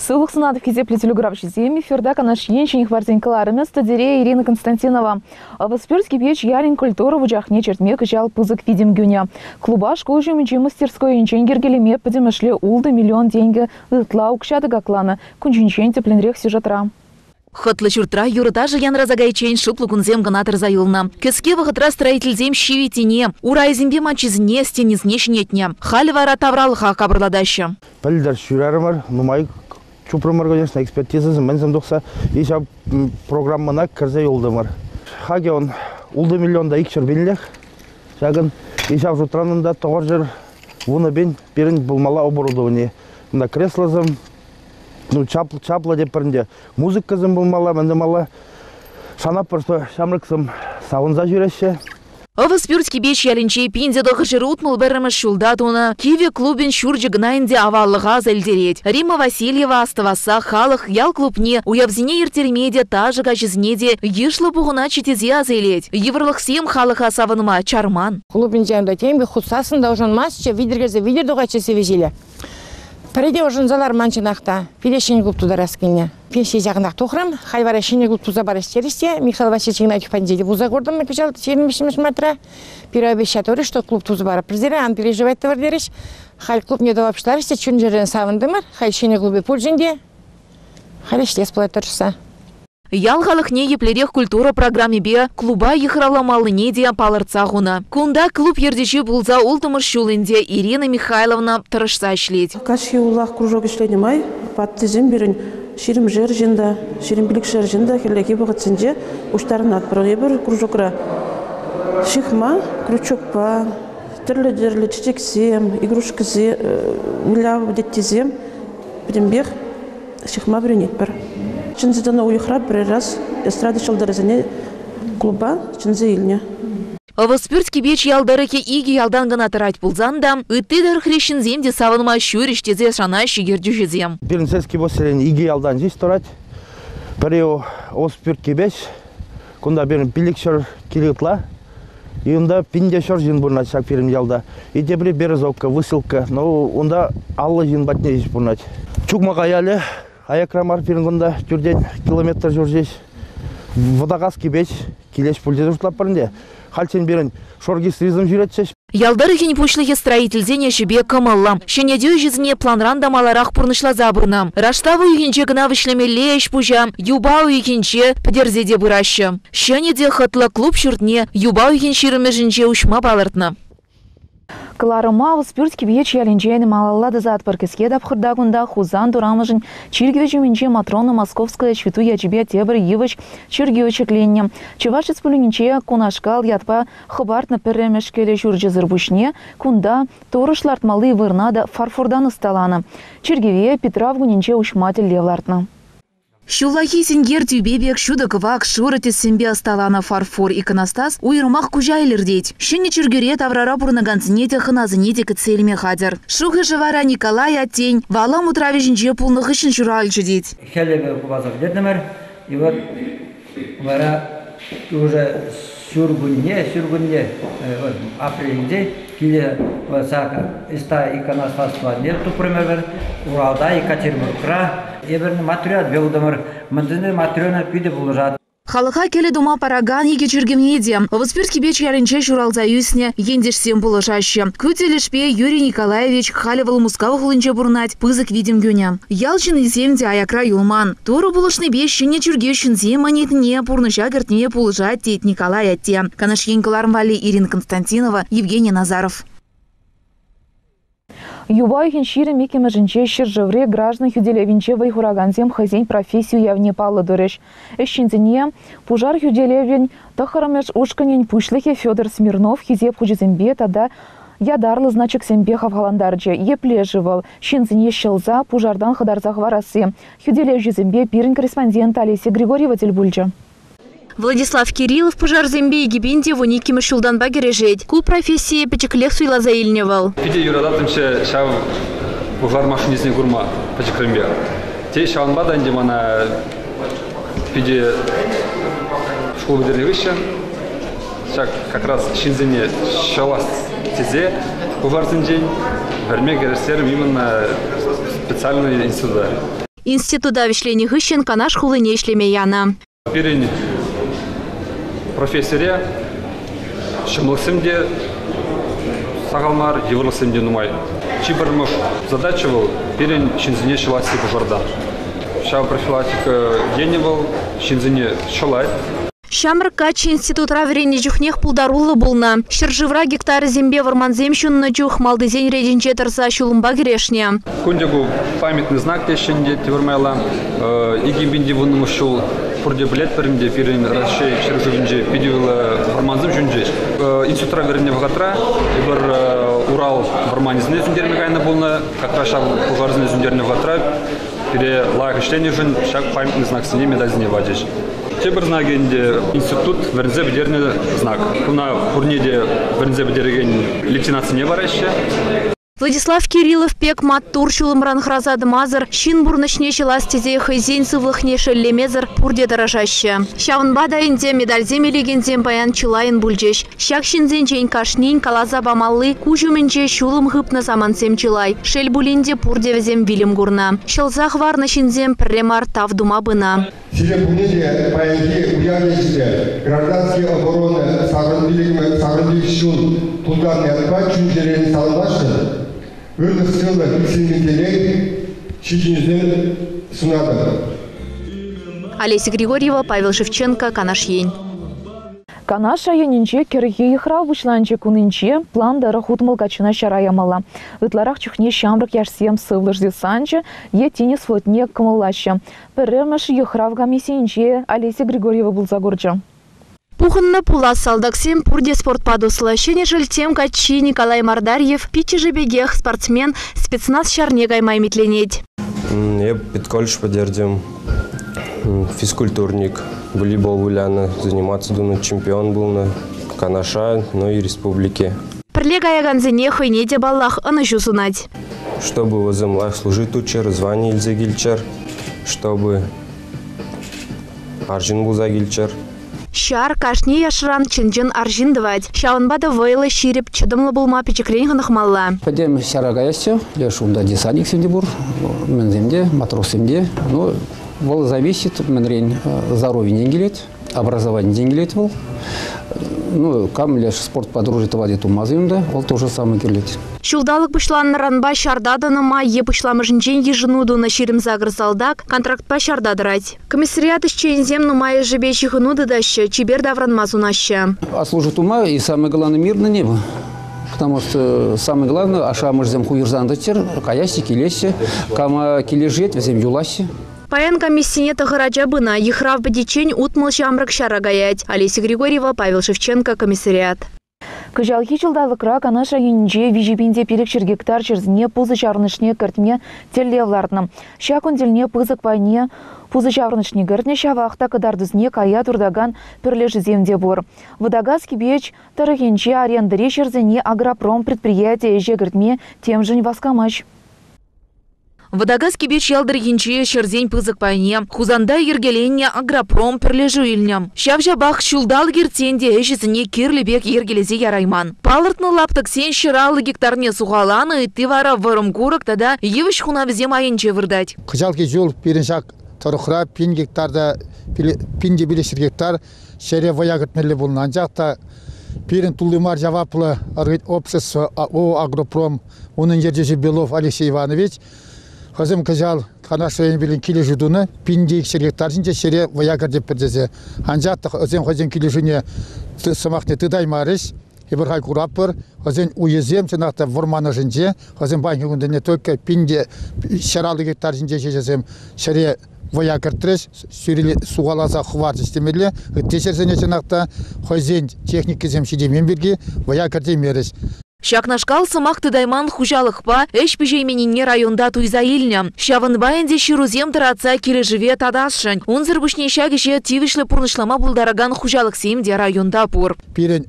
Сывлӑх сунатӑп, хисеплӗ телекуравҫӑсем. Эфирта Канаш ен ҫӗнӗ хыпарсен кӑларӑмӗ, студире Ирина Константинова. Ӑвӑспӳрт Кипеч ялӗн культура вучахне чӗртме кӑҫал пысӑк витӗм кӳнӗ. Клуба шкул ҫумӗнчи мастерскойӗнчен йӗркелеме пӗтӗмӗшле ултӑ миллион тенкӗ ытла укҫа тӑкакланӑ. Кун ҫинчен тӗплӗнрех сюжетра. Хӑтлӑ ҫуртра юрӑ-ташӑ янраса кайиччен шутлӑ кунсем кӑна тӑрса юлнӑ. Кӗске вӑхӑтра строительсем ҫивиттине, урайӗсемпе маччисене, стенисене ҫӗнетнӗ. Халӗ вара тавралӑха капӑрлатаҫҫӗ. Пӗлтӗр ҫӳрерӗмӗр, нумай чупрӑмӑр, конечно, экспертизӑсем мӗнсем тухса, и ҫав программӑна кӗрсе юлтӑмӑр. Хакӗ он ултӑ миллион та икҫӗр пинлӗх ҫакӑн, и ҫав шутран унта 910 пин пирӗн пулмалла оборудовани. Унта креслосем, ну, чаплӑ, чаплӑ тепӗр ӗнтӗ. Музыкӑсем пулмалла, мӗн тумалла. Шанатпӑр, что ҫамрӑксем савӑнса ҫӳреҫҫӗ. Ӑвӑспӳрт Кипеч ялӗнче 1961 ҫулта тунӑ кивӗ клубӗн ҫурчӗ кӑна ӗнтӗ аваллӑха аса илтерет. Римма Васильева астӑвасса халӑх ял клубне уявсене ирттерме те, ташӑ каҫӗсене те йышлӑ пухӑнатчӗ тесе аса илет. Йывӑрлӑхсем халӑха савӑнма чарман. Клубӗнче унта тем пек хутсассӑн та ӑшӑнмастчӗ, витӗркесе витӗр тухатчӗ сивӗ ҫилӗ. Пӗри те ӑшӑнса ларман чӑнах та. Пире ҫӗнӗ клуб тутарас килнӗ. Пенсие ҫакӑнтах тухрӑм. Халь вара ҫӗнӗ клуб туса парас терӗҫ те Михаил Васильевич Игнатьев патӗнче те пулса куртӑм кӑҫал 25 мартра. Пире обещать турӗҫ, что клуб туса парӑпӑр сире, ан переживать тӑвӑр терӗҫ. Халь клубне тӑва пуҫларӗҫ те чун-чӗререн савӑнтӑмӑр. Халь ҫӗнӗ клубӗ пулчӗ те. Халь ӗҫлес пулать тӑрӑшса. Ял халӑхне еплерех культура программипе клуба йыхравламаллине те палӑртса хунӑ. Кунта клуб ертӳҫи пулса улттӑмӗш ҫул ӗнтӗ Ирина Михайловна тӑрӑшса ӗҫлет. Каҫхи улах кружок ӗҫленӗ май ваттисем пирӗн ҫирӗмшер ҫын та, 25-шер ҫын та хӗллехи вӑхӑтсенче пуҫтарӑнатпӑр. Эпир кружокра ҫыхма крючокпа, тӗрлӗ-тӗрлӗ чечексем, игрушкӑсем, выляв теттисем пӗтӗмпех ҫыхма вӗренетпӗр. Чӗнсе тӑнӑ уйӑхра пӗрер раз эстрада ҫӑлтӑрӗсене клуба чӗнсе илнӗ. Ӑвӑспӳрт Кипеч ял тӑрӑхӗ икӗ ялтан кӑна тӑрать пулсан та ытти тӑрӑхри ҫынсем те савӑнма ҫӳрӗҫ тесе шанаҫҫӗ ертӳҫӗсем. Пирӗн сельский поселени икӗ ялтан ҫеҫ тӑрать. Пӗри Ӑвӑспӳрт Кипеч, кунта пирӗн 500 кил ытла. И унта пин те ҫӗр ҫын пурӑнать ҫак пирӗн ялта. И тепри Березовка, Выселка. Ну, унта 50 ҫын патне ҫеҫ пурӑнать. Чукмака ялӗ аякра мар пирӗн кунта, тӳртен километр ҫур ҫеҫ. Вӑтакас Кипеч килес пуль тесе шутлатпӑр ӗнтӗ. Хальччен пирӗн шоргистризм ҫӳретчӗҫ. Ял тӑрӑхӗн пуҫлӑхӗ строительсен ӗҫӗпе кӑмӑллӑ. Ҫӗнетӳ ӗҫӗсене планран та маларах пурнӑҫласа пынӑ. Раштав уйӑхӗнче кӑна вӗҫлемелле ӗҫ-пуҫа юпа уйӑхӗнче пӗтерсе те пыраҫҫӗ. Ҫӗнӗ те хӑтлӑ клуб ҫуртне юпа уйӑхӗн ҫирӗммӗшӗнче уҫма палӑртнӑ. Кӑларӑма Ӑвӑспӳрт Кипеч ялӗнчен малалла тӑсатпӑр. Кӗске тапхӑрта кунта Хусан турамӑшӗн чиркӗвӗ ҫумӗнче Матрона Московская ҫветтуй ячӗпе тепӗр йывӑҫ чиркӳ ҫӗкленнӗ. Чӑваш Республикинче кунашкал ятпа хӑпартнӑ пӗрремӗш кӗлӗ ҫурчӗсӗр пуҫне кунта турӑш лартмалли вырӑна та фарфортан ӑсталанӑ. Чиркӗве Питрав кунӗнче уҫма тӗллев лартнӑ. Ҫуллахи синкер тӳпе пек ҫутӑ кӑвак, шурӑ тӗссемпе ӑсталанӑ фарфор иконостас уйрӑмах куҫа илӗртет. Ҫӗнӗ чиркӳре таврара пурӑнакансене те, хӑнасене те кӗтсе илме хатӗр. Шухӑшӗ вара Николай аттен Валам утравӗ ҫинче пулнӑ хыҫҫӑн ҫуралчӗ тет. Хӗлӗпе хупаса пӗтертӗмӗр. И вот вара уже ҫуркунне, ҫуркунне вот апрельте киле ҫак ӑҫта иконостас планне тупрӑмӑр Уралта, Екатеринбургра. Эпир матрёна юлтӑмӑр. Мӗншӗн Матрена питӗ пулӑшать. Халӑха кӗлӗ тума паракан икӗ чиркӗвне те Ӑвӑспӳрт Кипеч ялӗнче ҫуралса ӳснӗ ентешсем пулӑшаҫҫӗ. Ку тӗлӗшпе Юрий Николаевич, халӗ вӑл Мускав хулинче пурӑнать, пысӑк витӗм кӳнӗ. Ял ҫыннисем те аякра юлман. Турӑ пулӑшнипе ҫӗнӗ чиркӳ ҫынсен монетине пурнӑҫа кӗртме пулӑшать, тет Николай атте. Канаш ен кӑларӑм валли Ирина Константинова, Евгений Назаров. Юпа уйӑхӗн 22-мӗшӗнче ҫӗршыври граждан хӳтӗлевӗнче вӑй хуракансем хӑйсен професси уявне паллӑ турӗҫ. Ӗҫченсене пушар хӳтӗлевӗн тӑххӑрмӗш ушкӑнӗн пуҫлӑхӗ Федор Смирнов хисеп хучӗсемпе тата ятарлӑ значоксемпе хавхалантарчӗ. Епле-ши вӑл ҫынсене ҫӑлса пушартан хӑтарса хӑварасси? Хӳтӗлевҫӗсемпе пирӗн корреспондент Олеся Григорьева тӗл пулчӗ. Владислав Кириллов пушарсемпе 2012-мӗш ҫултанпа кӗрешет. Ку профессие пӗчӗклех суйласа илнӗ вӑл. Питӗ юрататтӑмччӗ ҫав пушар машинисене курма пӗчӗкренпе. Те ҫавӑнпа та ӗнтӗ мана питӗ шкул пӗтернӗ хыҫҫӑн ҫак как раз ҫынсене ҫӑлас тесе пушарсенчен вӗрме кӗрештерӗм именно специальный института. Института вӗҫленӗ хыҫҫӑн Канаш хулине ӗҫлеме янӑ. Пирӗн профессире ҫӑмӑллӑхсем те сахал мар, йывӑрлӑхсем те нумай. Чи пӗрремӗш задача вӑл пирӗн ҫынсене ҫӑласси пушарта. Ҫав профилактика енӗ вӑл ҫынсене ҫӑлать. Ҫамрӑк каччӑ институтра вӗреннӗ чухнех пултаруллӑ пулнӑ. Ҫӗршывра гектарӗсемпе вӑрмансем ҫуннӑ чух малтисен ретӗнче тӑрса ҫулӑмпа кӗрешнӗ. Кунте ку памятный знак теҫҫӗ ӗнтӗ тепӗр майла. 2010 ҫул пурте пӗлетпӗр ӗнтӗ, пирӗн Раҫҫей ҫӗршывӗнче питӗ вӑрмансем ҫунчӗҫ. Институтра вӗреннӗ вӑхӑтра эпир Урал вӑрманӗсене сӳнтерме кайнӑ пулнӑ. Как раз ҫав пушарсене сӳнтернӗ вӑхӑтра пире лайӑх ӗҫленӗшӗн ҫак памятный знаксене, медальсене пачӗҫ. Тепӗр знакӗ ӗнтӗ институт вӗренсе пӗтернӗ знак. Куна пурне те вӗренсе пӗтерекен лейтенантсене параҫҫӗ. Владислав Кириллов пек маттур ҫулӑмран хӑраса тӑмасӑр, ҫын пурнӑҫне ҫӑлас тесе хӑйсен сывлӑхне шеллемесӗр пурте тӑрӑшаҫҫӗ. Ҫавӑнпа та ӗнтӗ медальсем илекенсем паян чылайӑн пулчӗҫ. Ҫак ҫынсенчен кашнин каласа памалли куҫ умӗнче ҫулӑм хыпнӑ самантсем чылай. Шел пулин те, пурте вӗсем вилӗм курнӑ. Ҫӑлса хӑварнӑ ҫынсем пӗрре мар тав тума пынӑ. Сире пурне те паянхи уяв ячӗпе граждански оборона 85 ҫул тултарнӑ ятпа чун-чӗререн саламласшӑн. Ырлӑх-сывлӑх, иксӗлми телей, ҫитӗнӳсем сунатӑп. Олеся Григорьева, Павел Шевченко, Канаш ен. Канаш районӗнче кӗрхи йыхрав пуҫланчӗ кунӗнче план тӑрӑх 60 каччӑна ҫара ямалла. Ытларах чухне ҫамрӑк яшсем сывлӑш десанчӗ е тинӗс флотне кӑмӑллаҫҫӗ. Пӗрремӗш йыхрав комиссийӗнче Олеся Григорьева пулса курчӗ. Пухӑннӑ пулас салтаксем пурте спортпа туслӑ. Ҫӗнӗ Шелттем каччи Николай Мардарьев пиччӗшӗ пекех спортсмен, спецназ ҫарне кайма ӗмӗтленет. Эп педколледж пӗтертӗм, физкультурник, волейбол вылянӑ, заниматься тунӑ, чемпион пулнӑ Канаша, ну и республике. Пӗрле каякансене хӑйне те, паллах, ӑнӑҫу сунать. Чтобы вӗсем лайӑх служить туччӑр, звание илсе килччӗр, чтобы арҫын пулса килччӗр. Ҫар кашни яшран чӑн-чӑн арҫын тӑвать. Ҫавӑнпа та вӑйлӑ, ҫирӗп, чӑтӑмлӑ пулма пӗчӗкрен хӑнӑхмалла. Пӗтӗм ҫара каясчӗ. Леш унта десантниксем те пур, мӗнсем те, матроссем те. Ну, вӑл зависит мӗнрен, здоровьинчен килет, образованинчен килет вӑл. Ну, кам леш спортпа дружить тӑвать тумасан унта, вӑл тоже самое кирлет. Ҫулталӑк пуҫланнӑранпа ҫарта тӑнӑ май е пуҫламӑшӗнчен йышӑну тунӑ 28 салтак контрактпа ҫарта тӑрать. Комиссариат ӗҫченӗсем нумайӑшӗпе ҫыхӑну тытаҫҫӗ, чипер таврӑнма сунаҫҫӗ. А служить ума и самое главное мирное небо. Потому что самое главное, ашшӗ-амӑшӗсем хуйӑрсан тӑччӑр, каяҫҫӗ, килеҫҫӗ. Кама килӗшет, вӗсем юлаҫҫӗ. Паян комиссине 9 ача пынӑ. Йыхрав пӗтиччен 60 ҫамрӑк ҫара каять. Олеся Григорьева, Павел Шевченко, комиссариат. Кӑҫалхи ҫулталӑкра Канаш районӗнче 3500 гектар ҫӗрсене пусӑ ҫаврӑнӑшне кӗртме тӗллев лартнӑ. Ҫак кун тӗлне пысӑк пайне пусӑ ҫаврӑнӑшне кӗртнӗ, ҫавах та кӑтартусене кая туртакан пӗрлешӳсем те пур. Вӑтакас Кипеч тӑрӑхӗнче арендӑри ҫӗрсене агропром предприятие ӗҫе кӗртме темшӗн васкамасть. Вӑтакас Кипеч ял тӑрӑхӗнче ҫӗрсен пысӑк пайне Хусанта йӗркеленнӗ агропром пӗрлешӳ илнӗ. Ҫав-ҫапах ҫулталӑк иртсен те ӗҫӗсене кирлӗ пек йӗркелесе ярайман. Палӑртнӑ лаптӑксен 150 гектарне сухаланӑ, ытти вара вӑрӑм курӑк тата йывӑҫ хунавӗсем айӗнче выртать. Кӑҫалхи ҫул пирӗн ҫак тӑрӑхра пин гектарта 1500 гектар ҫӗре вӑя кӗртмелле пулнӑ. Анчах та пирӗн тулли мар яваплӑ общество О «Агропром», унӑн ертӳҫи Белов Алексей Иванович, хӑйсем кӑҫал Канаш районӗпе килӗшӳ тунӑ, 1200 гектар ҫинче ҫӗре вӑя кӗртетпӗр тесе. Анчах та вӗсем хӑйсен килӗшӳне сӑмахне тытаймарӗҫ. Эпир халь куратпӑр, хӑйсен уйӗсем чӑнах та вӑрман ӑшӗнче, хӑйсем паянхи кунсене только 1150 гектар ҫинче ҫеҫ ҫӗре вӑя кӗртрӗҫ, сухаласа хӑварчӗҫ темелле. Ытти ҫӗрсене чӑнах та хӑйсен техникисем ҫитеймен пирки вӑя кӗртеймерӗҫ. Ҫакнашкал сӑмах тытайман хуҫалӑхпа ӗҫ пиҫейменнине районта туйса илнӗ. Ҫавӑнпа ӗнтӗ ҫырусем тӑратса килӗшӗве татасшӑн. Унсӑр пуҫне ҫак ӗҫе тивӗҫлӗ пурнӑҫлама пултаракан хуҫалӑхсем те районта пур. Пирӗн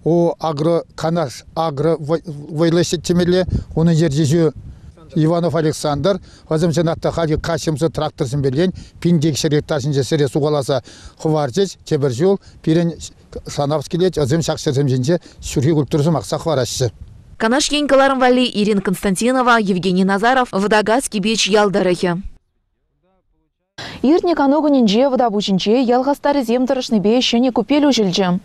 О агро Канаш агро вӑйлӑ темелле. Унӑн ертӳҫи Иванов Александр. Вӗсем чӑнах та халӗ каҫӑмсӑр тракторсемпелен 1200 гектар ҫинче сӗре сухаласа хӑварчӗҫ. Тепӗр ҫул пирӗн шанас килет, вӗсем ҫак ҫӗрсем ҫинче ҫурхи культурӑсем акса хӑвараҫҫӗ. Канаш ен кӑларӑм валли Ирина Константинова, Евгений Назаров, Вӑтакас Кипеч ял тӑрӑхӗ. Иртнӗ кану кунӗнче Вӑтапуҫӗнче ял хастарӗсем тӑрӑшнипе ҫӗнӗ купель уҫӑлчӗ.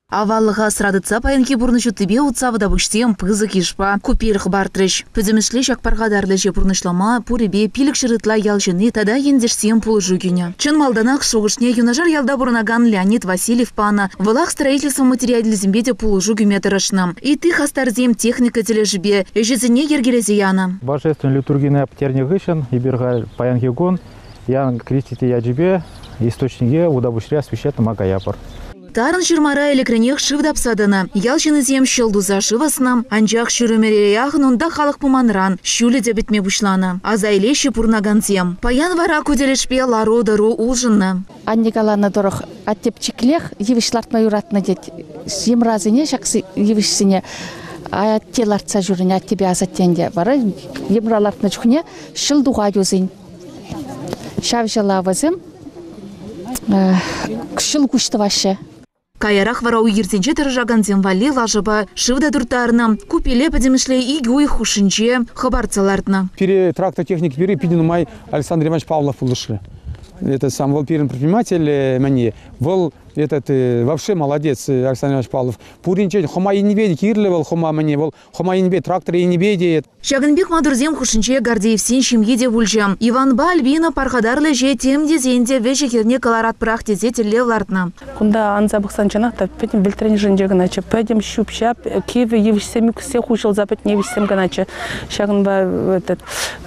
Аваллӑха асра тытса паянхи пурнӑҫ уттипе утса вӑтапуҫсем пысӑк йышпа купель хӑпартрӗҫ. Пӗтӗмӗшле ҫак пархатарлӑ ӗҫе пурнӑҫлама пурӗпе 500 ытла ял ҫынни тата ентешсем пулӑшу кӳнӗ. Чӑн малтанах шухӑшне юнашар ялта пурӑнакан Леонид Васильев панӑ. Вӑлах строительство материалӗсемпе те пулӑшу кӳме тӑрӑшнӑ. Ытти хастарсем техника тӗлӗшӗпе ӗҫӗсене йӗркелесе янӑ. Божественнӑй литургине пӗтернӗ хыҫҫӑн эпир халь паянхи кун Иоанн Креститель ячӗпе источнике Вутапуҫри освещать тума каяпӑр. Тарӑн ҫырмара ӗлӗкренех шыв тапса тӑнӑ. Ял ҫыннисем ҫӑл туса шыв ӑснӑ. Анчах ҫур ӗмӗре яхӑн унта халӑх пыманран ҫулӗ те пӗтме пуҫланӑ. Аса илеҫҫӗ пурӑнакансем. Паян вара ку тӗлӗшпе лару-тӑру улшӑннӑ. Анне каланӑ тӑрӑх, атте пӗчӗклех йывӑҫ лартма юратнӑ тет. Йӑмрасене, ҫак йывӑҫсене атте лартса ҫӳренӗ, аттепе асаттен те. Вара йӑмра лартнӑ чухне ҫӑл тухать усен. Ҫав ҫӑла вӗсем ҫӑл куҫ тӑваҫҫӗ. Каярах вара уй-хирсенче тӑрӑшакансем валли лашапа шыв та турттарнӑ. Купеле пӗтӗмӗшле икӗ уйӑх хушшинче хӑпартса лартнӑ. Пире трактор техники пире питӗ нумай Александр Иванович Павлов пулӑшрӗ. Это сам вӑл пирӗн предприниматель мӗне, вӑл этот вообще молодец Александр Иванович Павлов. Пуринчен хӑма енӗпе кирлӗ вӑл хӑма мӗне, вӑл хӑма енӗпе, трактор енӗпе те. Ҫакӑн пек маттурсем хушшинче Гордеевсен ҫемйи те пулчӗ. Иванпа Альбина пархатарлӑ ӗҫе тем тесен те вӗҫӗ-хӗрне кӑларатпӑрах тесе тӗллев лартнӑ. Кунта анса пӑхсан чӑнах та пӗтӗм вӗлтрен ӑшӗнче кӑначчӗ. Пӗтӗм ҫӳп-ҫап, кивӗ йывӑҫсем ӳксе хуҫӑлса пӗтнӗ йывӑҫсем кӑначчӗ. Ҫакӑнпа этот,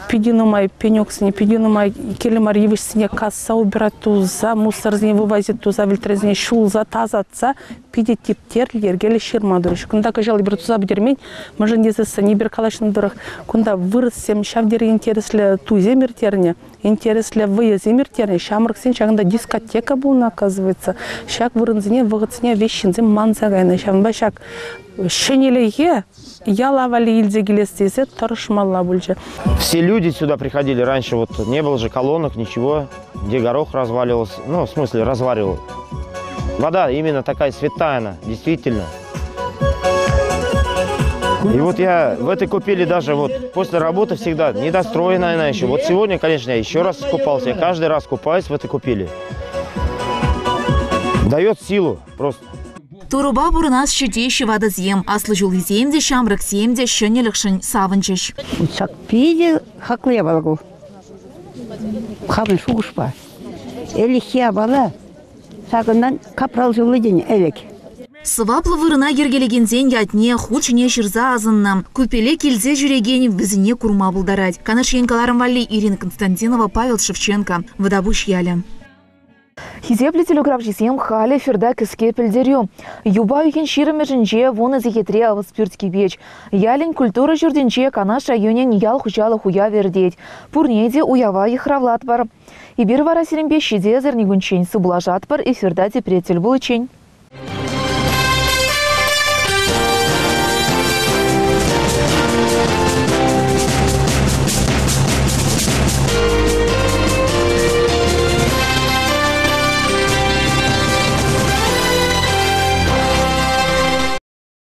питӗ нумай пенексене, питӗ нумай кирлӗ мар йывӑҫсене касса убирать туса, мусорсене вывозить туса, вӗлтренсене ҫулса, тасатса питӗ типтерлӗ, йӗркеллӗ ҫырма турӗҫ. Кунта кӑҫал эпир туса пӗтермен, мӗншӗн тесессӗн эпир калаҫнӑ тӑрӑх кунта вырӑссем ҫав тери интереслӗ туйсем ирттернӗ, интереслӗ вӑйӑсем ирттернӗ. Ҫамрӑксен ҫакӑнта дискотека пулнӑ, оказывается. Ҫак вырӑнсене, вӑхӑтсене веҫ ҫынсем манса кайнӑ. Ҫавӑнпа ҫак ҫӗнӗлӗхе яла валли илсе килес тесе тӑрӑшмалла пулчӗ. Все люди сюда приходили раньше, вот не было же колонок, ничего, где горох разваливался, ну, в смысле, разваривал. Вода именно такая святая она, действительно. И вот я в этой купели даже вот после работы всегда недостроенная она еще. Вот сегодня, конечно, я еще раз купался. Я каждый раз купаюсь в этой купели. Дает силу просто. Турӑпа пурӑнасчӗ теҫҫӗ ватӑсем. Аслӑ ҫулхисем те, ҫамрӑксем те ҫӗнӗлӗхшӗн савӑнчӗҫ. Ҫак питӗ хаклӑ япала ку. Хамӑн шухӑшпа. Ӗлӗкхи япала ҫакӑнтан капрал ҫулли тенӗ ӗлӗк. Сӑваплӑ вырӑна йӗркелекенсен ятне хут ҫине ҫырса асӑннӑ. Купеле килсе ҫӳрекен вӗсене курма пултарать. Канаш ен кӑларӑм валли Ирина Константинова, Павел Шевченко, Вӑтапуҫ ялӗ. Хисеплӗ телекуравҫӑсем халӗ эфирта кӗске пӗлтерӳ. Юпа уйӑхӗн ҫирӗммӗшӗнче вунӑ сехетре Ӑвӑспӳрт Кипеч ялӗн культура ҫуртӗнче Канаш районӗн ял хуҫалӑх уявӗ иртет. Пурне те уява йыхравлатпӑр. Эпир вара сирӗнпе ҫитес эрнекунччен сывпуллашатпӑр, эфирта тепре тӗл пуличчен.